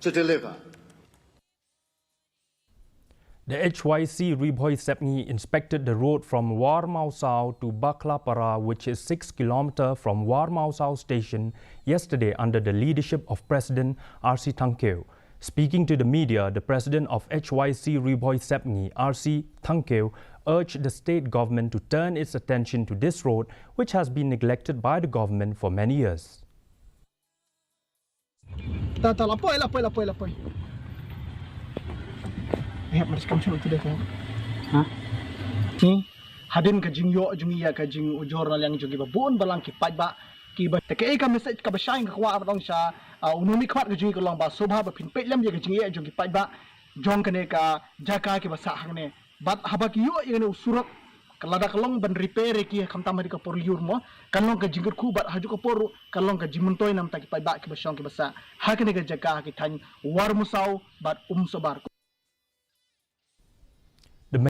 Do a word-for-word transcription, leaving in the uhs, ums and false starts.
to deliver. The H Y C Ri Bhoi Sepngi inspected the road from Warmawsaw to Bakhlapara, which is six kilometer from Warmawsaw station, yesterday under the leadership of President R C Thangkhiew. Speaking to the media, the president of H Y C Ri Bhoi Sepngi, R C Thangkhiew, urged the state government to turn its attention to this road, which has been neglected by the government for many years. Ta ta la poi, la poi, la poi, la poi. Eh, maris kam shuru tu deh ko. Ha? Ni hadien ka jingïoh jong ngi ïa ka jingujor na liang jong ki ba bun balang ki paidbah ki ba, te kaei ka message kaba shai nga kwah ban ong sha, ah, u nongmihkhmat ka jong ngi ka long ba sngewbha ba phin peit lem ïa ka jingïoh jong ki paidbah jong kane ka jaka kiba sah hangne. Bad haba ki ïoh ïa kane u surok, ka lada ka long ban repair ïa ki, khamtam ha ka por lyiur mo, kan long ka jingkyrkhu bad ha kajuh ka por ruh kan long ka jingmyntoi na ka bynta ki paidbah kiba shong kiba sah ha kane ka jaka ha ki thaiñ Warmawsaw bad Umsohbar.